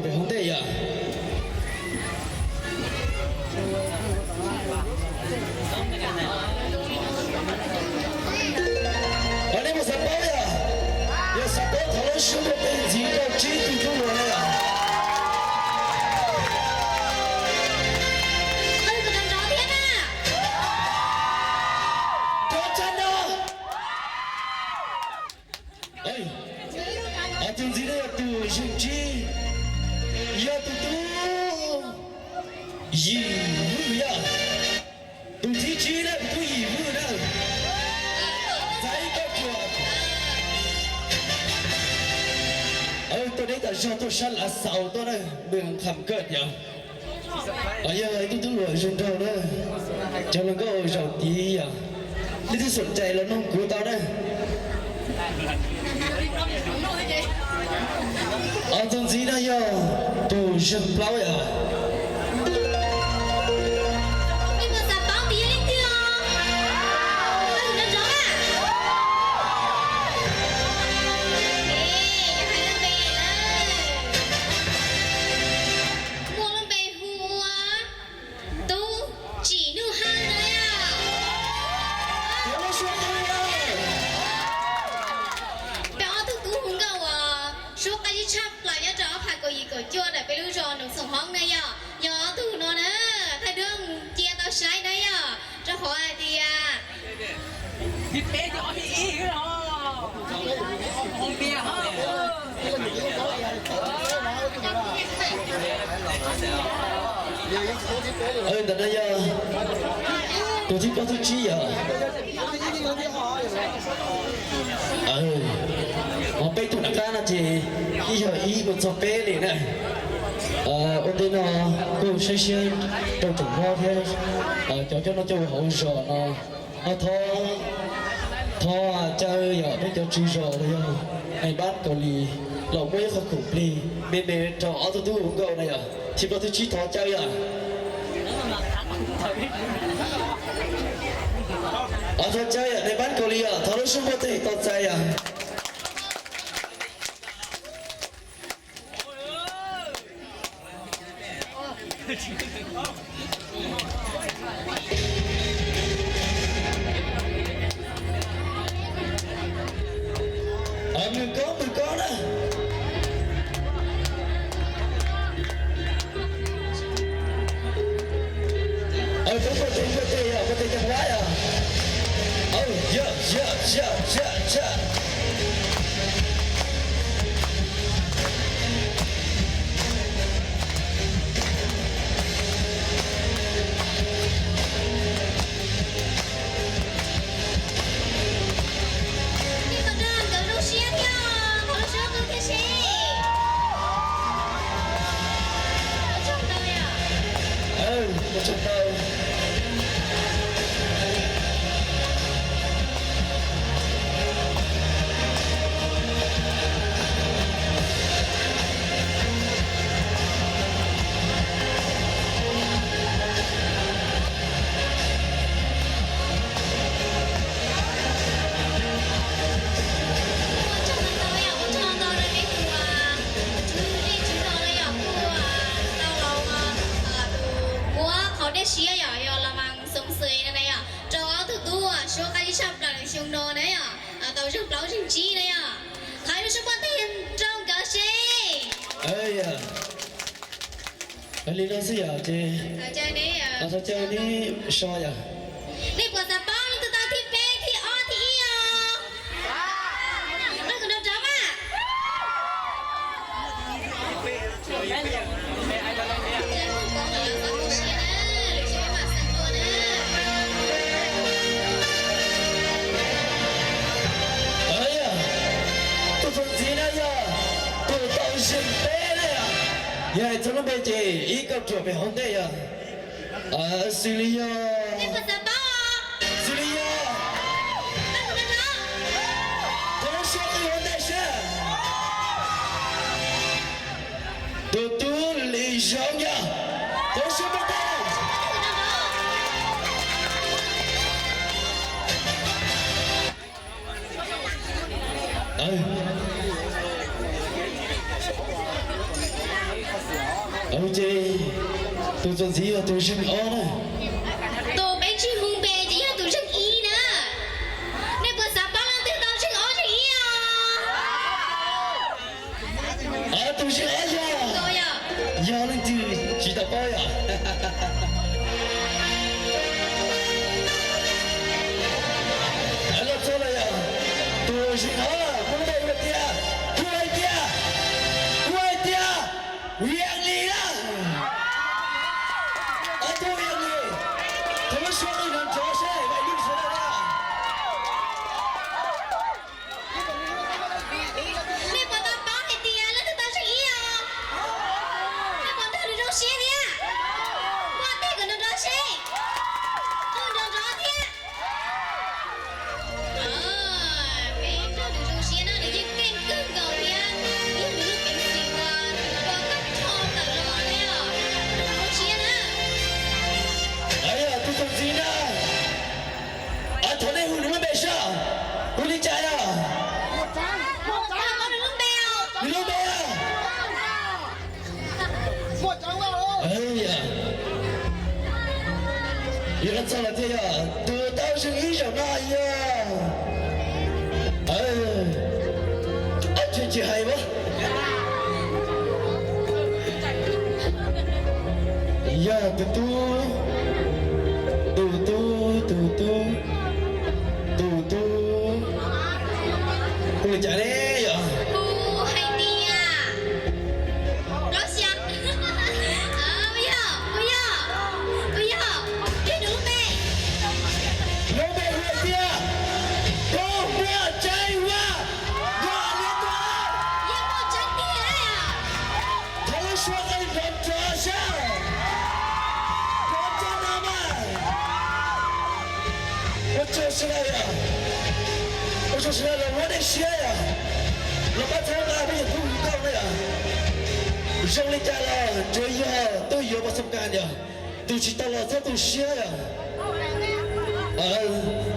Pem hauv ntej yom. Os, nej puas xav paub yom? Yog xav paub thov lub suab npau taws ntxiv rau tsib tug tub hluas na yom. Rov tsa no. Tus ntxiv no yog tus zeeg tsib, yog tus tub Yim Vwj yom. Tus thib tsib na, tus tub Yim Vwj na. Txais ib kauj ruam. Tuaj deb tas zog tuaj sab lav xaus tuaj na, nws qham kawj yom. Yog ib tug tub hluas zoo nraug na, cov hluas nkauj zaum tid yom, leej twg xom cai los noog kuv tau na. Tus ntxiv no yog tus zeeg plaub yom. Muaj lub npe hu ua Tub Tsim Nuj Hawj no yom. Peb ob tug tub hu nkauj uas suab qab zib tshaj plaws nyob rau ob phav kaum yim kaum cuaj ntawm peb lub zos Noov Xoom Hoob na yom. Yog ob tug no na, thaij duab mus cia tau saib na yom, rau qhov hais tias ntawm no yog tus thib plaub thib tsib yom. Ho peb tug nram qab no ces ib yog ib mus txog peb li na. Ua ntej no kuj saib siab rau tsoom hlob thiab cov coj noj coj ua hauv zos no. Ho thov, thov caw yog peb cov tswv zos los yog nais npab Kaus Lim los muab ib qho khoom plig me me rau ob tug tub hu nkauj na yom, thib plaub thib tsib thov caw yom. Thov caw yom, nais npab Kaus Lim yom, thov lub suab npau taws tos txais yom. Mws koob, mws koob na. Peb puag tes puag tes yom, puag tes cov plab yom. Yam yam yam yam yam. Nej puas nrog nkawd zoo siab thiab, nkawd zoo siab kawg thiab seb. Ua tsaug ntau yom. Ua tsaug ntau. Ua tsaug ntau yom, ua tsaug ntau rau peb tus tswv zej tswv zos no yom, kuj tau los tus muab qhov dej siab yom, yog los mas xoom xwm no na yom, rau ob tug tub suab qab zib tshaj plaws xyoo no na yom, tau zeeg plaub zeeg tsib na yom. Thov ib lub suab npau taws rau nkawd seb. Li no xwb yom, ces thov caw neb so yom. Nej puas xav paub leej twg tau thib peb, thib ob, thib ib os? Leej twg nrov nrov mas. Tus txuas ntxiv no yog tus tau zeeg peb na yom. Yog hais txog lub npe ces ib kauj ruam pem hauv ntej yom. Xws li yog, xws li yog, thov lub suab qw hauv ntej seb. Tus tub Lis Zoo yog, thov lub suab npau taws. Ces tus txuas ntxiv yog tus zeeg ob na. Tus peb tsis hu npe ces yog tus zeeg ib na. Nej puas xav paub leej twg tau zeeg ob zeeg ib os? Tus zeeg ob yog, yog leej twg tsis tau paub yom? Los txog los yog tus zeeg ob, hu npe hais tias, hu hais tias, hu hais tias Vias Lis na. Tus Vias Lis, thov lub suab qeej nrov nrov seb, vaj lub suab na. Nej puas tau paub hais tias leej twg tau zeeg ib os? Nej puas nrog nws zoo siab thiab? Ua teg kom nrov nrov seb. Hu nrov nrov thiab. Peb nrog nws zoo siab na, nws yeej keej kawg nkaus thiab. Yog nws lub peev xwm uas ua koj rho tawm los thiab os. Zoo siab na. Tus txuas ntxiv na. Thov nej hu nws lub npe saib, hu li cas yog? Nws lub npe yog? Yog los txog lawm thiab yog tus tau zeeg ib zaug no yog, tsis hais as. Yog tus tub, tus tub, tus tub, tus tub, hu li cas ne yog? Hu hais tias, los sis, puas yog, puas yog, puas yog, yog nws lub npe. Lub npe hu hais tias Koob Muaj Tseeb Vaj, yog li ntawd. Yog Muaj Tseeb tiag. Thov lub suab qeej nrov nrov seb, nrov nrov no mas. Ua tsaug sawv daws yom, ua tsaug sawv daws los muab nej siab yom, los pab txhawb nqa peb yawg tub hwv nkauj na yom. Zoo li cas los tsuas yog tuaj yuav pas xom kas yom, tus tsis tau los txhob tu siab yom.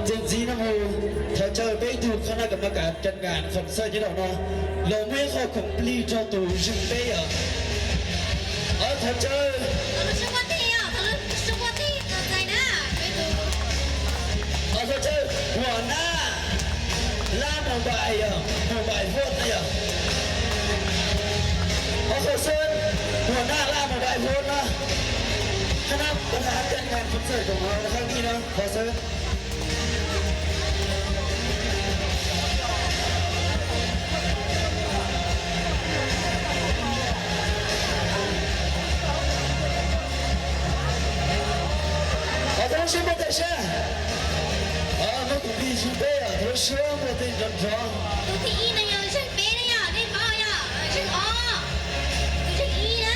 Txuas ntxiv no mus, thov caw peb ib tug qhab nab kam ma kas kas kas khoom xaj nyob rau no los muaj ib qho khoom plig rau tus zeeg peb yom. Thov caw, thov caw huam nab Laj Mus Npais yom, Mus Npais Huaj na yom. Qhov xwb, huam nab Laj Mus Npais Huaj no, qhab nab kam ma kas kas khoom xaj rau no, qhab nab no, qhov xwb. Thov lub suab npuaj teg seb. Muab khoom plig rau peb, thov lub suab npuaj teg nrov nrov. Tus thib ib no yog zeeg peb na yom, nej paub yom, zeeg ob, tus zeeg ib na.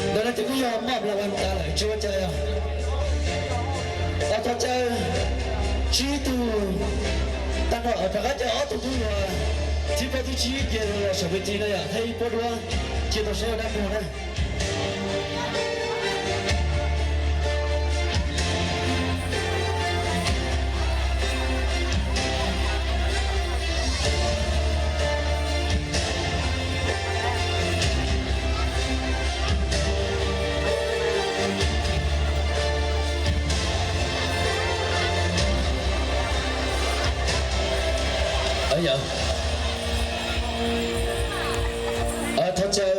Ntawm no ces kuj yog moj las vas tas lawm tsis ua cas yog. Thov caw tsib tug tag nrho, rov qab caw ob tug tub hluas thib plaub thib tsib cia los saum ves tis no yom, thaij ib pob duab cia tau saib ua dab tuag na. Thov caw